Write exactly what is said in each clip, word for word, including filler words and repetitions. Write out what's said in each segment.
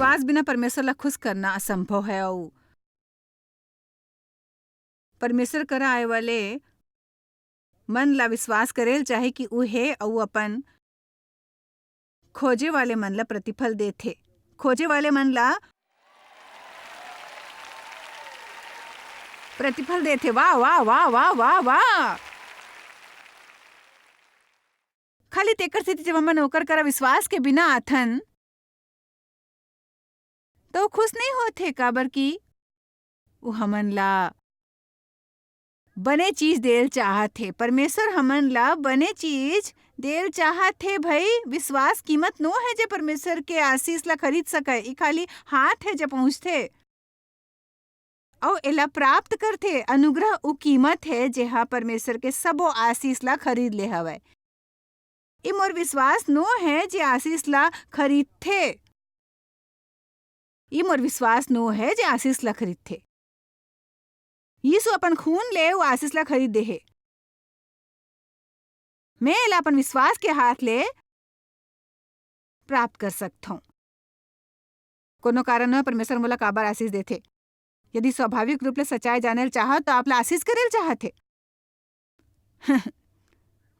विश्वास बिना परमेश्वर ला खुश करना असंभव है, अऊ परमेश्वर करा आए वाले मन ला विश्वास करेल चाहे कि ऊ हे, अऊ अपन खोजे वाले मन ला प्रतिफल देथे। खोजे वाले मन ला प्रतिफल देथे। वाह, वाह, वाह, वाह, वाह, वाह। खाली तेकर सेती जब हमन ओकर करा विश्वास के बिना आथन, तो खुश नहीं होथे, काबर कि वो हमन ला बने चीज देल चाहत हे। परमेश्वर हमन ला बने चीज देल चाहत हे भई। विश्वास कीमत नो है जे परमेश्वर के आशीष ला खरीद सके, ई खाली हाथ है जे पहुंचथे। अउ एला प्राप्त करथे। अनुग्रह उ कीमत हे जेहा परमेश्वर के सबो आशीष ला खरीद ले हवय। ई मोर विश्वास नो हे जे आशीष ला खरीदथे। ई मोर विश्वास नो हे जे आशीष ला खरीदथे। यीशु अपन खून ले वो आशीष ला खरीदे हे। मैं एला अपन विश्वास के हाथ ले प्राप्त कर सकथौं। कोनो कारण न परमेश्वर मोला काबर आशीष देथे। यदि स्वाभाविक रूप ले सच्चाई जाने ल चाहत, तो आप ला आशीष करे ल चाहत हे।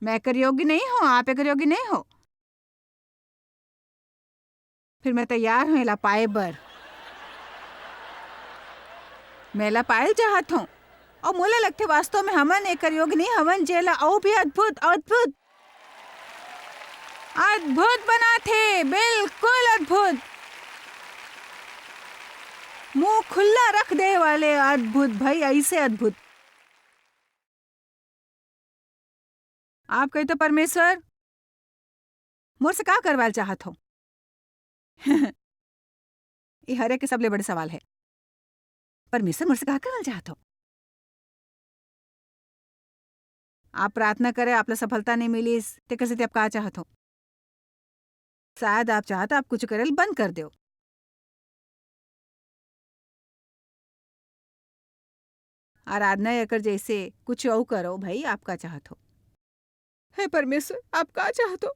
मैं एकर योग्य नहीं हो, आप एकर योग्य नहीं हो। फिर मैं तैयार हूँ एला पाए बर। मैं एला पाए ल चाहत हूँ। और मोला लगथे वास्तव में हमन एकर योग्य नहीं हवन, जेला अउ भी अद्भुत, अद्भुत, अद्भुत बनाथे, बिल्कुल अद्भुत। मुंह खुला रख दे वाले अद्भुत, भाई, ऐसे अद्भुत। आप कही तो, "परमेश्वर, मोर से का करवाल चाहत हो?" ये हर एक के सबले बड़े सवाल है। "परमेश्वर, मोर से का करवाल चाहत हो?" आप प्रार्थना करे, आप ला सफलता नहीं मिलिस, तेकर सेती आप का चाहत हो? शायद आप चाहत, आप कुछ करे ल बंद कर देव। आराधना एकर जैसे कुछ अउ करो भाई, आप का चाहत हो? हे परमेश्वर, आप का चाहत हो?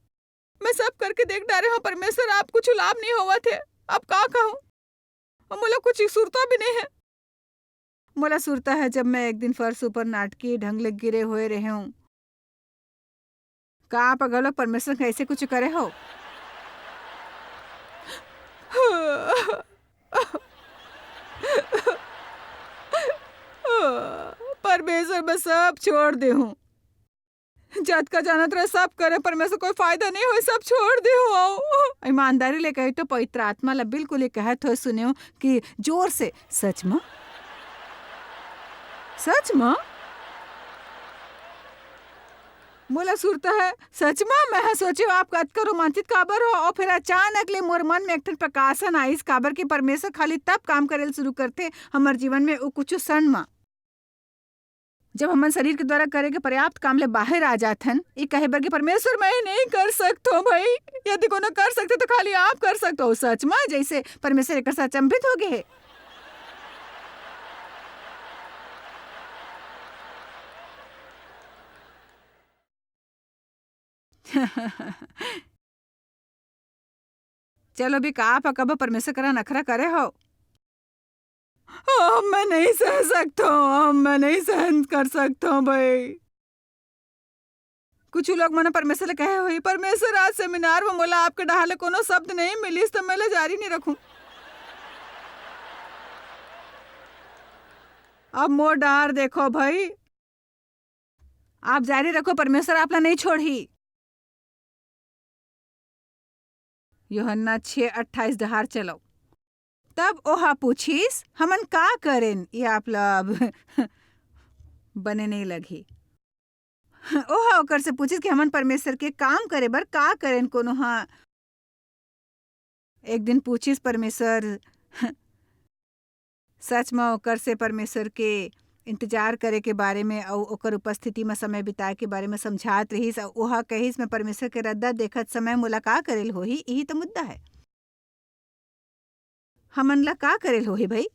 मैं सब करके देख डारे हूँ परमेश्वर, आप कुछ लाभ नहीं होवत हे। अब का कहूँ? अब मोला कुछ सुरता भी नहीं है। मोला सुरता है जब मैं एक दिन फर्श ऊपर नाटकीय ढंग ले गिरे हुए रहे हूँ। का आप घलोक परमेश्वर के ऐसे कुछ करे हो? परमेश्वर, मैं सब छोड़ दे हूँ। जतका जानत रहे, सब करे, परमेश्वर, कोई फायदा नहीं होय, सब छोड़ दे हूँ। ईमानदारी ले कही तो पवित्र आत्मा ला बिल्कुल ये कहत होय सुने हूँ कि जोर से, "सच म? सच म?" मोला सुरता है, सच म? मैं ह सोचे, "आप अतका रोमांचित काबर हो?" और फिर अचानक ले मोर मन में एक ठन प्रकाशन आइस, काबर कि परमेश्वर खाली तब काम करे ल शुरू करथे हमर जीवन में, वो कुछ क्षण म। जब हमन शरीर के द्वारा करे के पर्याप्त काम ले बाहर आ जाथन, ये कहे बर कि, "परमेश्वर, मैं ये नहीं कर सकत हूँ भाई, यदि कोनो कर सकथे तो खाली आप कर सकत हो।" सच म, जैसे परमेश्वर एकर से अचंभित हो गए हे। चलो भी, का आप कबो परमेश्वर करा नखरा करे हो? अब मैं नहीं सह सकत हूँ, अब मैं नहीं सहन कर सकत हूँ भाई। कुछ लोग मन परमेश्वर ले कहे होही, "परमेश्वर, आज सेमिनार में मोला आपके डहार ले कोनो शब्द नहीं मिलिस, तो मैं ले जारी नहीं रखूं।" अब मोर डहार देखो भाई, आप जारी रखो, परमेश्वर आप ला नहीं छोड़ही। यूहन्ना छह अट्ठाईस डहार चलो। तब ओहा पूछिस, "हमन का करेन?" ये आप ला अब बने नहीं लगही। ओहा ओकर से पूछिस कि हमन परमेश्वर के काम करे बर का करेन? कोनो हा एक दिन पूछिस परमेश्वर, सच म ओकर से परमेश्वर के इंतजार करे के बारे में अउ ओकर उपस्थिति म समय बिताए के बारे में समझात रहिस, अउ ओहा कहिस, "मैं परमेश्वर के रद्दा देखत समय मोला का करे ल होही?" इही तो मुद्दा है। हमन ला का करे ल होही भाई?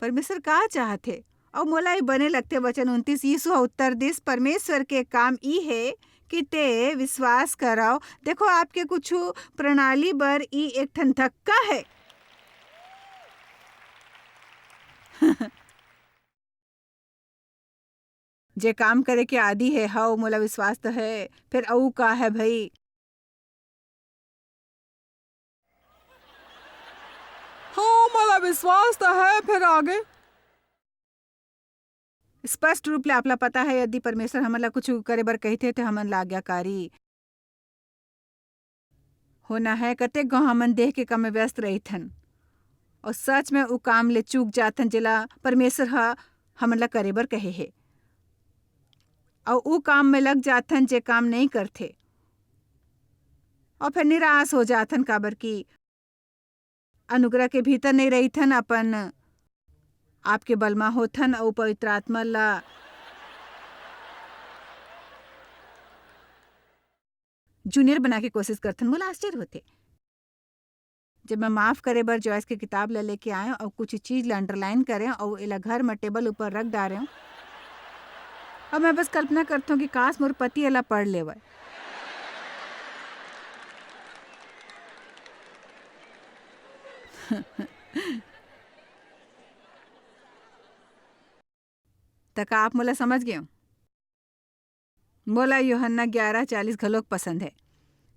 परमेश्वर का चाहत हे? अउ मोला ये बने लगथे, वचन उनतीस, यीशु ह उत्तर दिस, "परमेश्वर के काम ई हे कि ते विश्वास करव। देखो, आपके कुछु प्रणाली बर ई एक ठन धक्का हे। जे काम करे के आदी हे, हव, मोला विश्वास त हे, फेर अऊ का हे भई? हाँ, मोला विश्वास त हे, फेर आगे? स्पष्ट रूप ले आपला पता हे, यदि परमेश्वर हमन ला कुछु करे बर कहिथे, ते हमन ला आज्ञाकारी होना हे। कतेक गो हमन देह के काम में व्यस्त रहिथन, अऊ सच में उ काम ले चूक जाथन, जेला परमेश्वर ह हमन ला करे बर कहे हे, अऊ उ काम में लग जाथन, जे काम नई करथे, अऊ फेर निराश हो जाथन, काबर कि अनुग्रह के भीतर नई रहिथन, अपन आप के बलमा होथन, अऊ पवित्र आत्मा ला जूनियर बना के कोशिश करथन। मोला आश्चर्य होथे, जब मैं माफ करे बर जॉयस के किताब ला लेके आयेंव अऊ कुछ चीज ला underline करेंव अऊ एला घर म टेबल ऊपर रख डारेंव, अऊ मैं बस कल्पना करथंव कि काश मोर पति एला पढ़ लेवय। त का आप मोला समझ गेव? मोला यूहन्ना ग्यारह चालीस घलोक पसंद हे।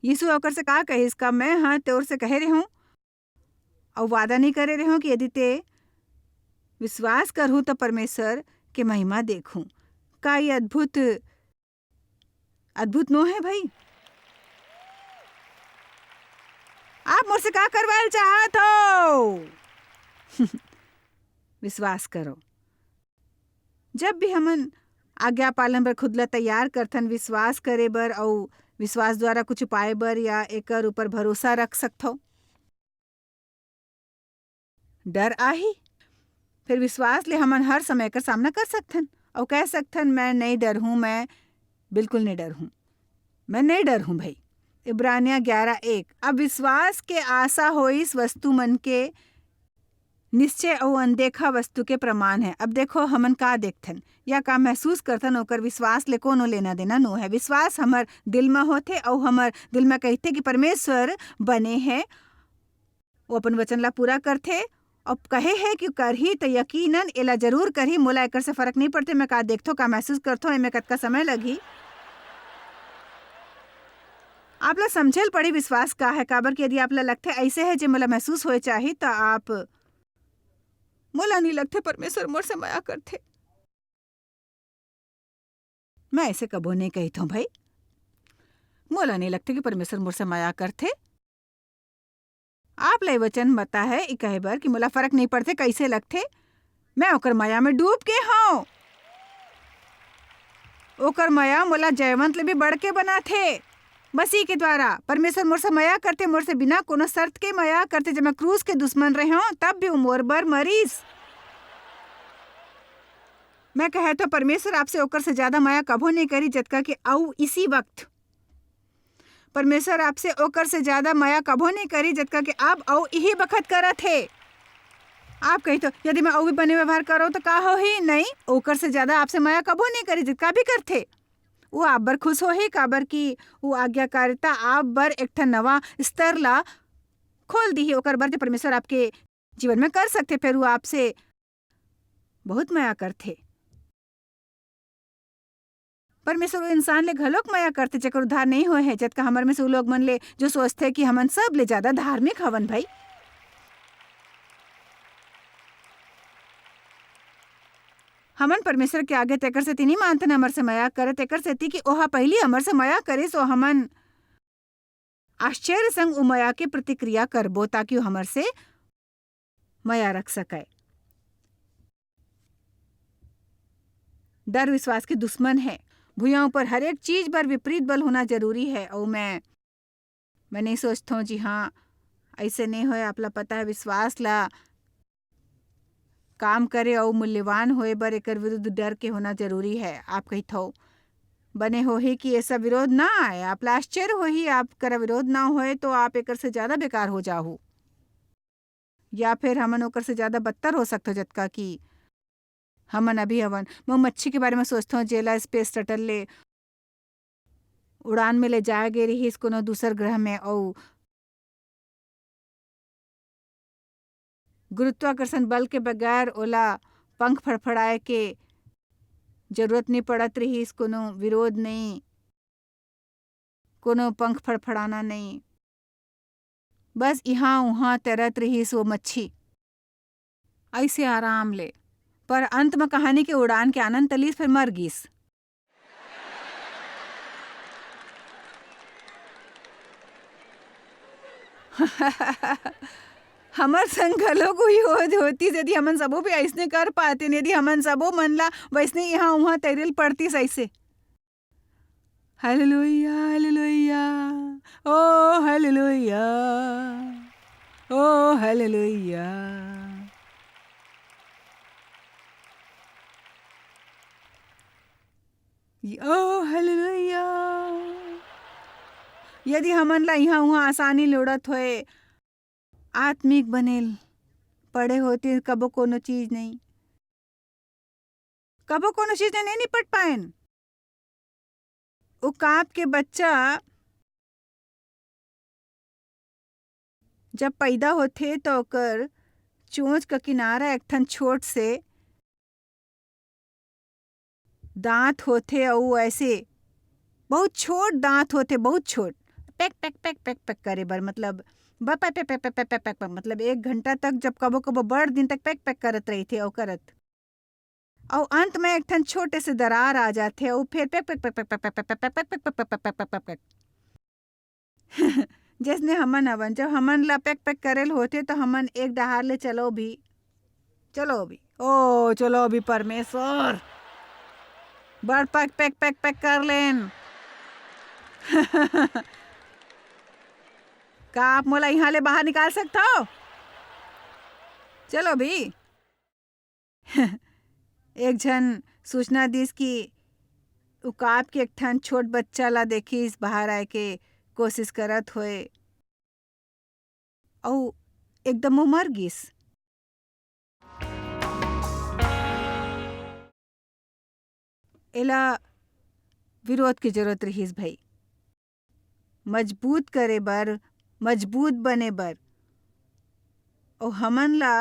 यीशु ओकर से का कहिस, "का मैं ह तोर से कहे रेहेंव अऊ वादा नई करे रेहेंव कि यदि ते विश्वास करहू, त परमेश्वर के महिमा देखहू?" का ये अद्भुत, अद्भुत नो हे भई? आप मोर से का करवाय ल चाहत हव? विश्वास करो। जब भी हमन आज्ञा पालन बर खुद ला तैयार करथन, विश्वास करे बर अऊ विश्वास द्वारा कुछ पाए बर या एकर ऊपर भरोसा रख सकथव, डर आही। फेर विश्वास ले हमन हर समय एकर सामना कर सकथन अऊ कह सकथन, "मैं नई डरहूं, मैं बिल्कुल नई डरहूं, मैं नई डरहूं भई।" इब्रानिया ग्यारह एक। अब विश्वास के आशा होइस वस्तु मन के निश्चय अऊ अनदेखा वस्तु के प्रमाण हे। अब देखो, हमन का देखथन या का महसूस करथन, ओकर विश्वास ले कोनो लेना देना नो हे। विश्वास हमर दिल म होथे अऊ हमर दिल म कहिथे कि परमेश्वर बने हे, वो अपन वचन ला पूरा करथे, अऊ कहे हे कि करही, त यकीनन एला जरूर करही। मोला एकर से फरक नई पड़थे, मैं का देखथों, का महसूस करथों, एमे कतका समय लगही। आप ला समझे ल पड़ी विश्वास का हे, काबर कि यदि आप ला लगथे अइसे हे जे मोला महसूस होए चाही, त आप, मोला नई लगथे परमेश्वर मोर से मया करथे। मैं अइसे कभू नई कहिथों भई। मोला नई लगथे कि परमेश्वर मोर से मया करथे। आप ला ये वचन बता हे, ई कहे बर कि मोला फरक नई पड़थे, कइसे लगथे। मैं ओकर मया में डूब गे हंव। ओकर मया मोला जयवंत ले भी बढ़ के बनाथे। मसीह के द्वारा परमेश्वर मोर से मया करथे, मोर से बिना कोनो शर्त के मया करथे। जब मैं क्रूस के दुश्मन रेहेंव, तब भी वो मोर बर मरिस। मैं कहत हंव, परमेश्वर आपसे ओकर से ज्यादा मया कभू नई करी, जतका कि अऊ इसी वक्त परमेश्वर आपसे ओकर से ज्यादा मया कभू नई करी, जतका कि अब अऊ इही बखत करत हे। आप कहिथो, "यदि मैं अऊ भी बने व्यवहार करंव, त का होही?" नई, ओकर से ज्यादा आपसे मया कभू नई करी, जतका भी करथे। वो आप बर खुश होही, काबर कि वो आज्ञाकारिता आप बर एक ठन नवा स्तर ला खोल दीही। ओकर बर जे परमेश्वर आपके जीवन में कर सकथे, फेर वो आपसे बहुत मया करथे। परमेश्वर वो इंसान ले घलोक मया करथे, जेकर उद्धार नई होए हे, जतका हमर में से वो लोग मन ले, जो सोचथे कि हमन सब ले ज्यादा धार्मिक हवन भई। हमन परमेश्वर के आगे तेकर सेती नई मानथन, हमर से मया करे, तेकर सेती कि ओहा पहिली हमर से मया करिस, ओ हमन आश्चर्य संग ओ मया के प्रतिक्रिया करबो, ताकि ओ हमर से मया रख सकय। डर विश्वास के दुश्मन हे। भुइयां ऊपर हर एक चीज बर विपरीत बल होना जरूरी हे। अऊ मैं, मैं नई सोचथों, जी हाँ, अइसे नई होए। आप ला पता हे, विश्वास ला काम करे अऊ मूल्यवान होए बर एकर विरुद्ध डर के होना जरूरी हे। आप कहिथो, "बने होही कि ये सब विरोध ना आए।" आप ला आश्चर्य होही, आप करा विरोध ना होए, तो आप एकर से ज्यादा बेकार हो जाहू। या फिर हमन ओकर से ज्यादा बदतर हो सकथो, जतका कि हमन अभी हवन। मैं मच्छी के बारे में सोचथों, जेला space shuttle ले उड़ान में ले जाए गे रिहिस कोनो दूसर ग्रह में, अउ गुरुत्वाकर्षण बल के बगैर ओला पंख फड़फड़ाए के जरूरत नइ पड़त रिहिस, कोनो विरोध नइ, कोनो पंख फड़फड़ाना नइ। बस इहाँ उहाँ तैरत रिहिस वो मच्छी, अइसे आराम ले। पर अंत म कहानी के उड़ान के आनंद त लीस, फेर मर गीस। हमर संग घलोक उही होत होतिस, यदि हमन सबो भी अइसने कर पातेन, यदि हमन सबो मन ला वइसने इहाँ उहाँ तैरे ल पड़तिस अइसे। हालेलुया, हालेलुया, ओ हालेलुया, ओ हालेलुया, ओ हालेलुया। यदि हमन ला इहाँ उहाँ आसानी ले उड़त होय, आत्मिक बने ल पड़े होतिन, कबो कोनो चीज नइ, कबो कोनो चीज ले नइ निपट पाएन। उकाब के बच्चा जब पैदा होथे, त ओकर चोंच के किनारा एक ठन छोट से दांत होथे, अउ ऐसे बहुत छोट दांत होथे, बहुत छोट, pack, pack, pack, pack, pack करे बर, मतलब, ब-, pack, pack, pack, pack, pack, pack, pack, मतलब, एक घंटा तक, जब कबो, कबो बड़ दिन तक पैक, पैक करत रहिथे, अउ करत, अउ अंत में एक ठन छोटे से दरार आ जाथे, अउ फिर pack, pack, pack, pack, pack, pack, pack, pack, pack, pack, pack, pack, pack, pack, pack, pack. जइसने हमन हवन, जब हमन ला पैक, पैक करे ल होथे, त हमन एक डहार ले चलो भी, चलो भी, ओ, चलो भी परमेश्वर, बड़ पैक, पैक, पैक, पैक कर लेन। का आप मोला इहाँ ले बाहर निकाल सकथव? चलो भी। एक झन सूचना दिस कि उकाब के एक ठन छोट बच्चा ला देखिस बाहर आए के कोशिश करत होए, अउ एकदम वो मर गिस। एला विरोध के जरूरत रिहिस भई। मजबूत करे बर, मजबूत बने बर। अउ हमन ला,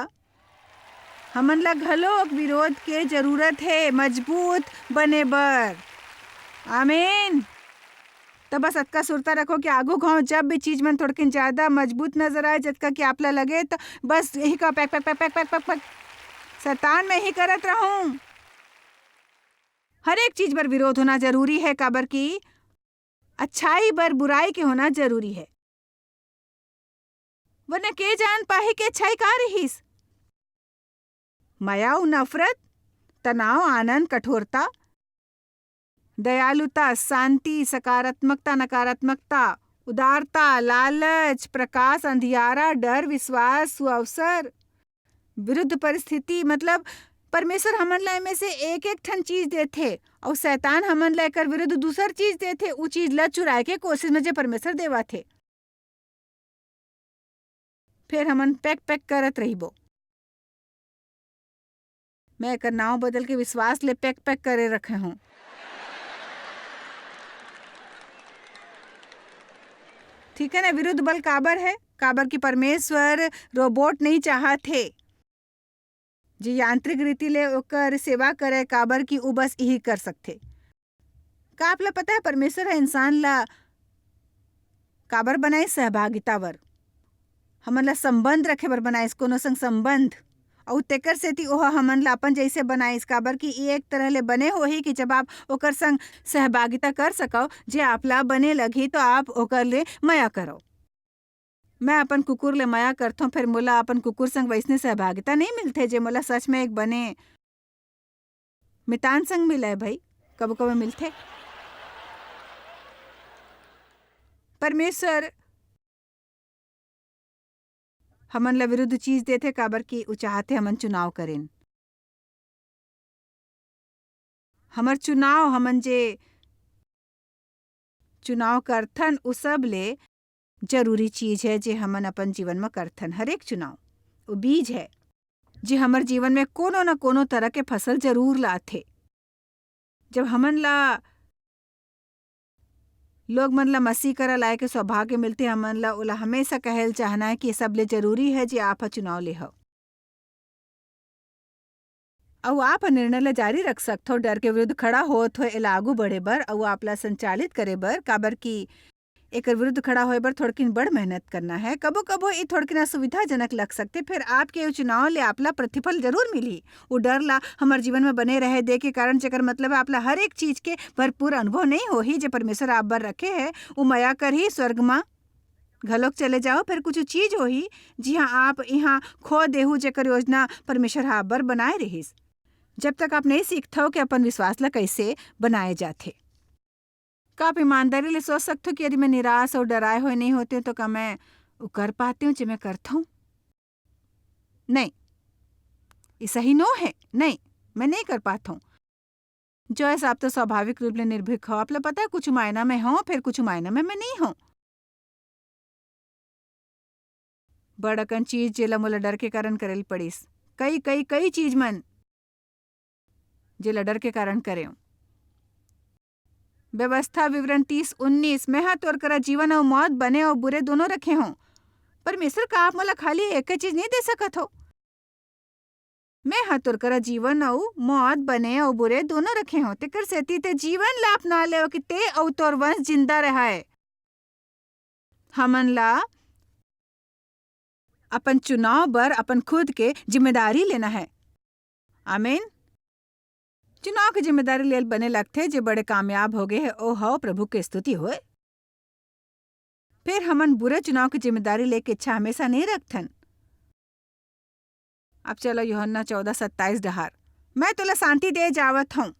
हमन ला घलोक विरोध के जरूरत हे मजबूत बने बर। आमीन। त बस अतका सुरता रखो कि आगू घाव जब भी चीज मन थोड़किन ज्यादा मजबूत नजर आए, जतका कि आप ला लगे, त बस यही का pack, pack, pack, pack, pack, pack, pack. शैतान में ही करत रहूं। हर एक चीज बर विरोध होना जरूरी है, काबर कि अच्छाई बर बुराई के होना जरूरी है, वरना के जान पाही कि अच्छाई का रिहिस। मया अउ नफरत, तनाव, आनंद, कठोरता, दयालुता, शांति, सकारात्मकता, नकारात्मकता, उदारता, लालच, प्रकाश, अंधियारा, डर, विश्वास, सुअवसर, विरुद्ध परिस्थिति, मतलब परमेश्वर हमन ला एमे से एक-एक ठन चीज देथे, अउ शैतान हमन ला एकर विरुद्ध दूसर चीज देथे, उ चीज ला चुराए के कोशिश में जे परमेश्वर देवत हे। फेर हमन पैक-पैक करत रहिबो। मैं एकर नांव बदल के विश्वास ले पैक-पैक करे रखे हूं। ठीक है ना, विरुद्ध बल काबर है? काबर कि परमेश्वर रोबोट नहीं चाहत हे, जे यांत्रिक रीति ले ओकर सेवा करे, काबर कि उ बस इही कर सकथे। का आप ला पता है, परमेश्वर ह इंसान ला काबर बनाइस? सहभागिता बर, हमन ला संबंध रखे बर बनाइस, कोनो संग संबंध। अउ तेकर सेती ओह हमन ला अपन जइसे बनाइस, काबर कि ये एक तरह ले बने होही कि जब आप ओकर संग सहभागिता कर सकव, जे आप ला बने लगही, तो आप ओकर ले मया करव। मैं अपन कुकुर ले मया करथों, फेर मोला अपन कुकुर संग वइसने सहभागिता नइ मिलथे, जे मोला सच में एक बने मितान संग मिलय भई, कभू-कभू मिलथे। परमेश्वर हमन ला विरुद्ध चीज देथे, काबर कि उ चाहथे हमन चुनाव करेन। हमर चुनाव, हमन जे चुनाव करथन, उ सब ले जरूरी चीज है, जे हमन अपन जीवन म करथन। हर एक चुनाव, वो बीज है, जे हमर जीवन में कोनो न कोनो तरह के फसल जरूर लाथे। जब हमन ला लोग मन ला मसीह करा लाए के सौभाग्य मिलथे, हमन ला ओला हमेशा कहल चाहना है कि ये सबले जरूरी है जे आप ह चुनाव लेहव। अउ आप ह निर्णय ला जारी रख सकथव, डर के विरुद्ध खड़ा होत होए एला आगू बढ़े बर अउ आप ला संचालित करे बर, काबर कि एकर विरुद्ध खड़ा होए बर थोड़किन बड़ मेहनत करना है। कभो-कभो ये थोड़किन असुविधाजनक लग सकथे, फेर आपके ये चुनाव ले आप ला प्रतिफल जरूर मिलही। वो डर ला हमर जीवन में बने रहे दे के कारण, जेकर मतलब है आप ला हर एक चीज के भरपूर अनुभव नहीं होही, जे परमेश्वर आप बर रखे है। वो मया करही, स्वर्ग मा घलोक चले जाओ, फेर कुछ चीज होही, जिहां आप इहां खो देहू, जेकर योजना परमेश्वर ह आप बर बनाए रहिस। जब तक आप नहीं सीखथव कि अपन विश्वास ला कैसे बनाए जाथे। का आप ईमानदारी ले सोच सकथव कि यदि मैं निराश अउ डराए हुए नहीं होते, तो का मैं वो कर पाते हूँ, जे मैं करता हूँ? नहीं, ये सही नो है। नहीं, मैं नहीं कर पाता हूँ। जॉयस, आप तो स्वाभाविक रूप ले निर्भीक हो। आप ला पता है, कुछ मायना में हो, फिर कुछ मायना में मैं नहीं हूँ। बड़ अकन चीज, जेला मोला डर के कारण करे ल पड़िस। कई, कई, कई चीज मन, जेला डर के कारण करेंव। व्यवस्था विवरण तीस उन्नीस, "मैं हा तोर करा जीवन अउ मौत, बने अउ बुरे दोनों रखे हों।" परमेश्वर, का आप मोला खाली एक चीज नहीं दे सकत हो? "मैं हा तोर करा जीवन अउ मौत, बने अउ बुरे दोनों रखे हों। तेकर सेती ते जीवन ला अपना लेव कि ते अउ तोर वंश जिंदा रहय।" हमन ला अपन चुनाव बर अपन खुद के जिम्मेदारी लेना है। आमीन। चुनाव के जिम्मेदारी लेल बने लगथे, जे बड़े कामयाब हो गए हे, ओ हव, प्रभु के स्तुति होए। फिर हमन बुरे चुनाव के जिम्मेदारी लेके इच्छा हमेशा नहीं रखथन। अब चलो यूहन्ना चौदह सत्ताईस डहार। "मैं तोला शांति दे जावत हूँ,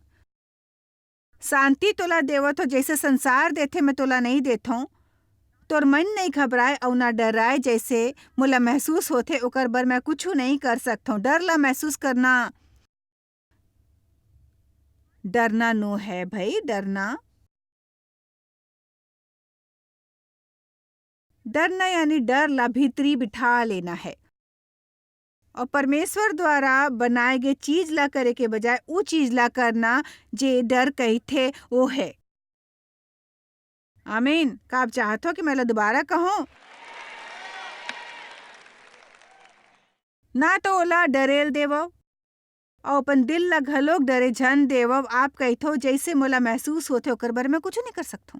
शांति तोला देवत हो, जैसे संसार देथे, मैं तोला नहीं देत हूँ। तोर मन नहीं घबराए अउ ना डराए, जैसे मोला महसूस होथे, ओकर बर मैं कुछु नहीं कर सकत हूँ।" डर ला महसूस करना, डरना नो है भाई, डरना। डरना यानी डर ला भीतरी बिठा लेना है। और परमेश्वर द्वारा बनाए गए चीज ला करे के बजाय उ चीज ला करना, जे डर कहिथे, वो है। आमीन। का आप चाहत हो कि मैं ला दोबारा कहूं? ना तो ओला डरेल देवव, अउ अपन दिल ला घलोक डरे झन देवव। आप कहिथो, "जइसे मोला महसूस होथे, ओकर बर मैं कुछु नइ कर सकथों।"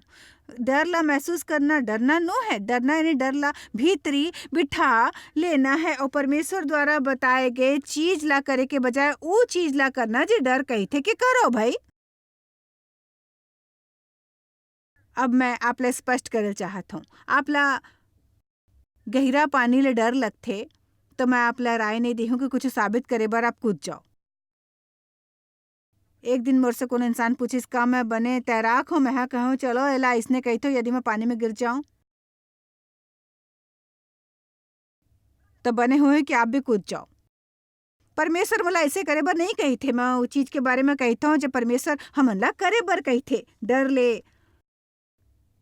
डर ला महसूस करना डरना नो है। डरना यानी डर ला भीतरी बिठा लेना है अउ परमेश्वर द्वारा बताए गए चीज ला करे के बजाय उ चीज ला करना, जे डर कहिथे कि करो भाई। अब मैं आप ला स्पष्ट करे ल चाहत हूँ। आप ला गहिरा पानी ले डर लगथे, तो मैं आप ला राय नइ देहूँ कि कुछु साबित करे बर आप कूद जाओ। एक दिन मोर से कोनो इंसान पूछिस, "का मैं बने तैराक हूँ?" मैं हा कहूँ, "चलो, एला अइसने कहिथो, यदि मैं पानी में गिर जाऊँ, तो बने होही कि आप भी कूद जाओ।" परमेश्वर मोला अइसे करे बर नइ कहिथे, मैं वो चीज के बारे में कहिथों, जो परमेश्वर हमन ला करे बर कहिथे। डर ले,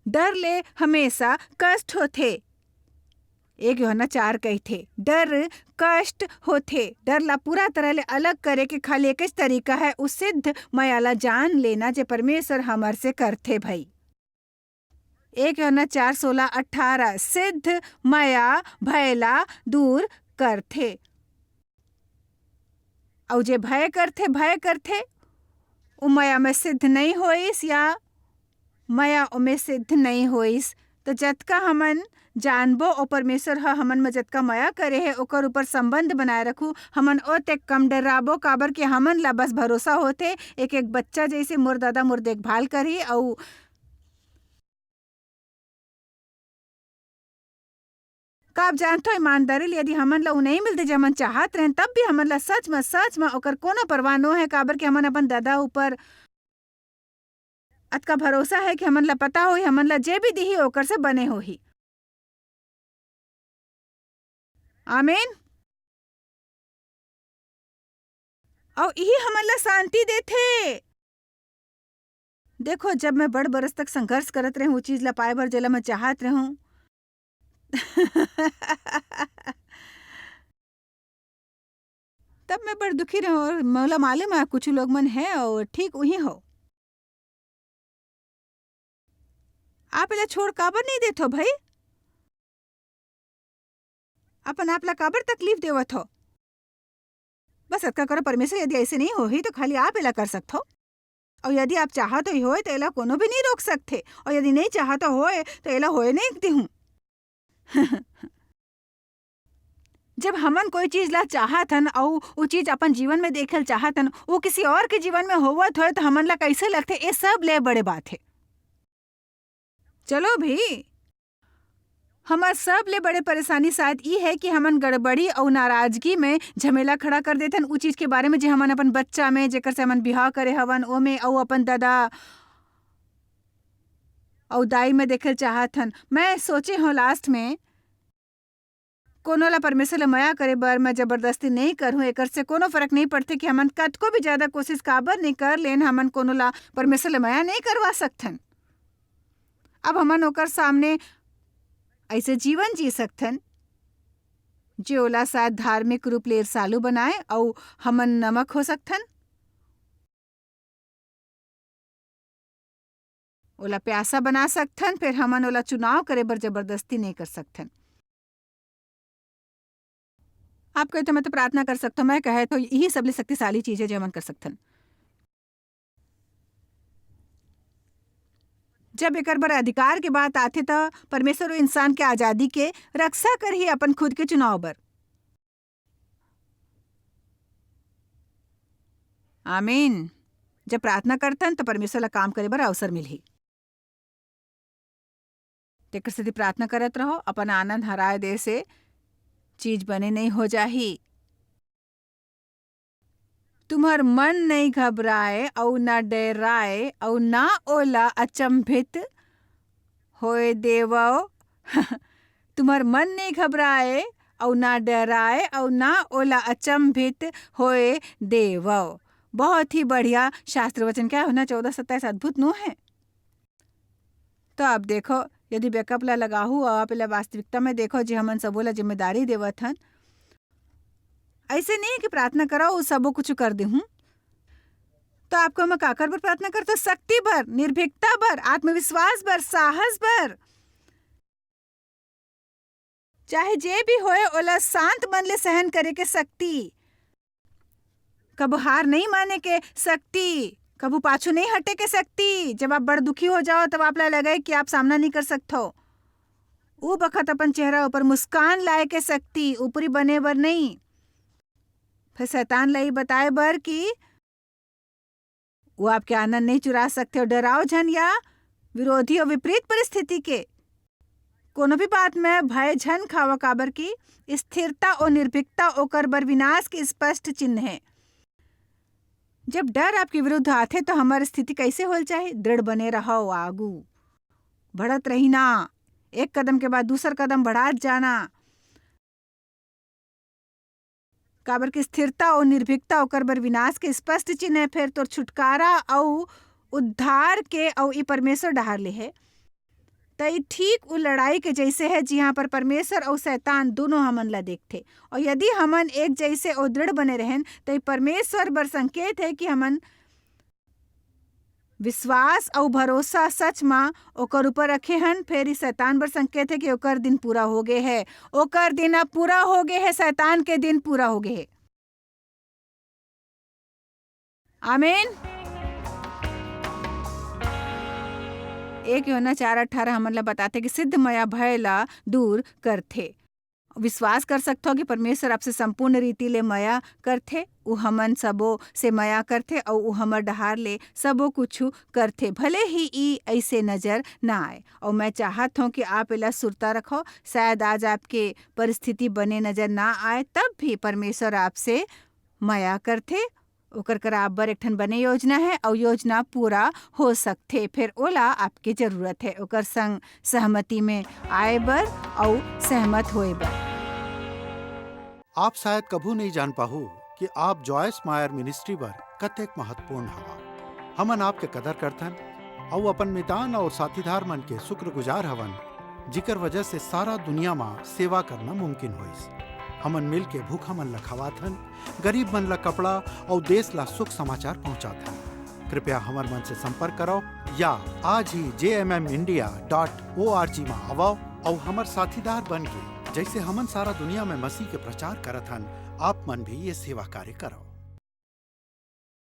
डर ले हमेशा कष्ट होथे। एक यूहन्ना चार कहिथे, "डर कष्ट होथे।" डर ला पूरा तरह ले अलग करे के खाली एकच तरीका है, उ सिद्ध मया ला जान लेना, जे परमेश्वर हमर से करथे भई। एक यूहन्ना चार सोलह अठारह, सिद्ध मया भय ला दूर करथे। अउ जे भय करथे, भय करथे, उ मया में सिद्ध नइ होइस, या मया ओमे सिद्ध नइ होइस। तो जतका हमन जानबो, ओ परमेश्वर ह हमन में जतका मया करे हे, ओकर ऊपर संबंध बनाए रखू। हमन ओतेक कम डर्राबो, काबर कि हमन ला बस भरोसा होथे, एक-एक बच्चा जइसे मोर दादा मोर देखभाल करही, अउ का आप जानथो, ईमानदारी ले यदि हमन ला उ नइ मिलते, जे हमन चाहत रहेन, तब भी हमन ला सच म, सच म ओकर कोनो परवाह नो हे, काबर कि हमन अपन दादा ऊपर अतका भरोसा हे कि हमन ला पता होही, हमन ला जे भी दिही, ओकर से बने होही। आमीन। अउ इही हमन ला शांति देथे। देखो, जब मैं बड़ बरस तक संघर्ष करत रहूं, उ चीज ला पाए बर, जेला मैं चाहत रहूं, तब मैं बड़ दुखी रहूं। अउ मोला मालूम हे, कुछ लोग मन हे, अउ ठीक उही हो। आप एला छोड़ काबर नहीं देथो भाई? अपन आप ला काबर तकलीफ देवत हो? बस अतका करो, परमेश्वर यदि ऐसे नहीं होही तो खाली आप एला कर सकथो। और यदि आप चाहत होई होए तो एला कोनो भी नहीं रोक सकथे, और यदि नहीं चाहत होए तो एला होए नहीं दिहूं। जब हमन कोई चीज ला चाहत हन अउ वो चीज अपन जीवन में देखल चाहत हन, वो किसी और के जीवन में होवत होए तो हमन ला कैसे लगथे? ये सब ले बड़े बात है। चलो भी, हमर सब ले बड़े परेशानी शायद ई है कि हमन गड़बड़ी अउ नाराजगी में झमेला खड़ा कर देथन, उ चीज के बारे में जे हमन अपन बच्चा में, जेकर से हमन बिहाव करे हवन, ओमे अउ अपन ददा अउ दाई में देखल चाहत हन। मैं सोचे हूँ लास्ट में कोनो ला परमेश्वर ला मया करे बर मैं जबरदस्ती नहीं करहूँ। एकर से कोनो फर्क नहीं पड़थे कि हमन कतको भी ज्यादा कोशिश काबर नहीं कर लेन, हमन कोनो ला परमेश्वर ला मया नहीं करवा सकथन। अब हमन ओकर सामने ऐसे जीवन जी सकथन, जे ओला शायद धार्मिक रूप ले ईर्षालु बनाए, अउ हमन नमक हो सकथन, ओला प्यासा बना सकथन, फिर हमन ओला चुनाव करे बर जबरदस्ती नहीं कर सकथन। आप कहे तो मैं तो प्रार्थना कर सकथो, मैं कहे तो यही सबले शक्तिशाली चीज है जो हमन कर सकथन। जब एकर बर अधिकार के बात आथे, त परमेश्वर ओ इंसान के आजादी के रक्षा करही अपन खुद के चुनाव बर। आमीन। जब प्रार्थना करथन, त परमेश्वर ला काम करे बर अवसर मिलही। तेकर सेती प्रार्थना करत रहो, अपन आनंद हराए दे से चीज बने नहीं हो जाही। तुम्हर मन नहीं घबराए अउ ना डराए अउ ना ओला अचंभित होए देवव। तुम्हर मन नहीं घबराए अउ ना डराए अउ ना ओला अचंभित होए देवव। बहुत ही बढ़िया शास्त्र वचन, क्या होना, चौदह सत्ताईस अद्भुत नो है? तो अब देखो, यदि बैकअप ला लगाहू अउ आप एला वास्तविकता में देखो, जे हमन सबो ला जिम्मेदारी देवत हन, ऐसे नहीं है कि प्रार्थना करो, वो सबो कुछ कर देहूं। तो आपको मैं काकर बर प्रार्थना करता? शक्ति बर, निर्भीकता बर, आत्मविश्वास बर, साहस बर। चाहे जे भी होए, ओला शांत मन ले सहन करे के शक्ति, कभू हार नहीं माने के शक्ति, कभू पाछू नहीं हटे के शक्ति। जब आप बड़ दुखी हो जाओ, तब आप ला लगे कि आप सामना नहीं कर सकथो, उ बखत अपन चेहरा ऊपर मुस्कान लाए के शक्ति, ऊपरी बने बर नहीं। फिर शैतान ला ई बताए बर कि वो आपके आनंद नहीं चुरा सकथे। और डराओ झन या विरोधी और विपरीत परिस्थिति के कोनो भी बात में भय झन खावा, काबर कि स्थिरता और निर्भीकता ओकर बर विनाश के स्पष्ट चिन्ह है। जब डर आपके विरुद्ध आथे, तो हमार स्थिति कैसे होल चाही? दृढ़ बने रहो, आगू बढ़त रहिना, एक कदम के बाद दूसर कदम बढ़ात जाना। काबर के स्थिरता अउ निर्भीकता ओकर बर विनाश के स्पष्ट चिन्ह हे। फेर तोर छुटकारा अउ उद्धार के अउ ई परमेश्वर डहार ले हे। त ई ठीक उ लड़ाई के जैसे हे, जिहां पर परमेश्वर अउ शैतान दोनों हमन ला देखथे। अउ यदि हमन एक जैसे अउ दृढ़ बने रहेन, त ई परमेश्वर बर संकेत हे कि हमन विश्वास अउ भरोसा सच म ओकर ऊपर रखे हन, फेर ई शैतान बर संकेत हे कि ओकर दिन पूरा हो गे हे। ओकर दिन अब पूरा हो गे हे, शैतान के दिन पूरा हो गे हे। आमीन। एक यूहन्ना चार अठारह हमन ला बताथे कि सिद्ध मया भय ला दूर करथे। विश्वास कर सकथव कि परमेश्वर आपसे संपूर्ण रीति ले मया करथे। उ हमन सबो से मया करथे अउ उ हमर डहार ले सबो कुछु करथे, भले ही ई अइसे नजर ना आए। अउ मैं चाहत हौं कि आप एला सुरता रखव। शायद आज आपके परिस्थिति बने नजर ना आए, तब भी परमेश्वर आपसे मया करथे। ओकर करा आप बर एक ठन बने योजना हे अउ योजना पूरा हो सकथे। फेर ओला आपके जरूरत हे ओकर संग सहमति में आए बर अउ सहमत होए बर। आप शायद कभू नहीं जान पाहू कि आप जॉयस मायर मिनिस्ट्री बर कतेक महत्वपूर्ण हवा। हमन आपके कदर करथन अउ अपन मितान अउ साथीदार मन के शुक्रगुजार हवन, जिकर वजह से सारा दुनिया म सेवा करना मुमकिन होइस। हमन मिल के भूखा मन ल खवाथन, गरीब मन ल कपड़ा अउ देश ल सुख समाचार पहुंचाथन। कृपया हमर मन से संपर्क करव। या आज ही J M M India dot O R G म आवव अउ हमर साथीदार बन के, जइसे हमन सारा दुनिया में मसीह के प्रचार करत हन, आप मन भी ये सेवा कार्य करव।